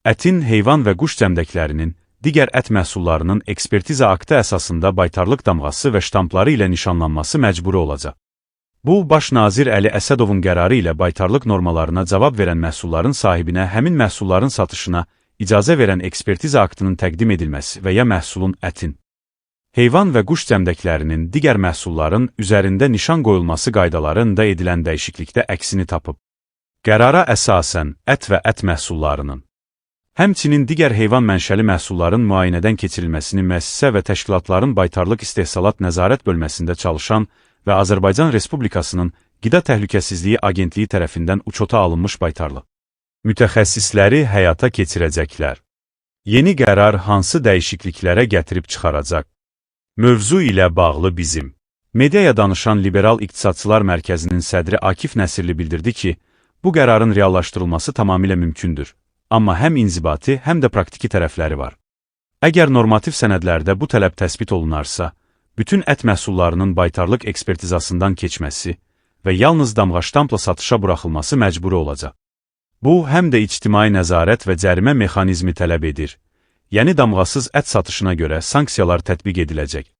Ətin, heyvan və quş cəmdəklərinin, digər ət məhsullarının ekspertiza aktı əsasında baytarlıq damğası və ştampları ilə nişanlanması məcburi olacaq. Bu, Baş nazir Əli Əsədovun qərarı ilə baytarlıq normalarına cavab verən məhsulların sahibinə həmin məhsulların satışına icazə verən ekspertiza aktının təqdim edilməsi və ya məhsulun, ətin, heyvan və quş cəmdəklərinin, digər məhsulların üzərində nişan qoyulması qaydalarında edilən dəyişiklikdə əksini tapıb. Qərara əsasən ət və ət məhsullarının, həmçinin digər heyvan mənşəli məhsulların müayinədən keçirilməsini müəssisə və təşkilatların baytarlıq istehsalat nəzarət bölməsində çalışan və Azərbaycan Respublikasının Qida Təhlükəsizliyi Agentliyi tərəfindən uçota alınmış baytarlıq mütəxəssisləri həyata keçirəcəklər. Yeni qərar hansı dəyişikliklərə gətirib çıxaracaq? Mövzu ilə bağlı bizim mediaya danışan Liberal İqtisadçılar Mərkəzinin sədri Akif Nəsirli bildirdi ki, bu qərarın reallaşdırılması tamamilə mümkündür. Amma həm inzibati, həm də praktiki tərəfləri var. Əgər normativ sənədlərdə bu tələb təsbit olunarsa, bütün ət məhsullarının baytarlıq ekspertizasından keçməsi və yalnız damğa ştampla satışa buraxılması məcburi olacaq. Bu, həm də ictimai nəzarət və cərimə mexanizmi tələb edir. Yəni damğasız ət satışına görə sanksiyalar tətbiq ediləcək.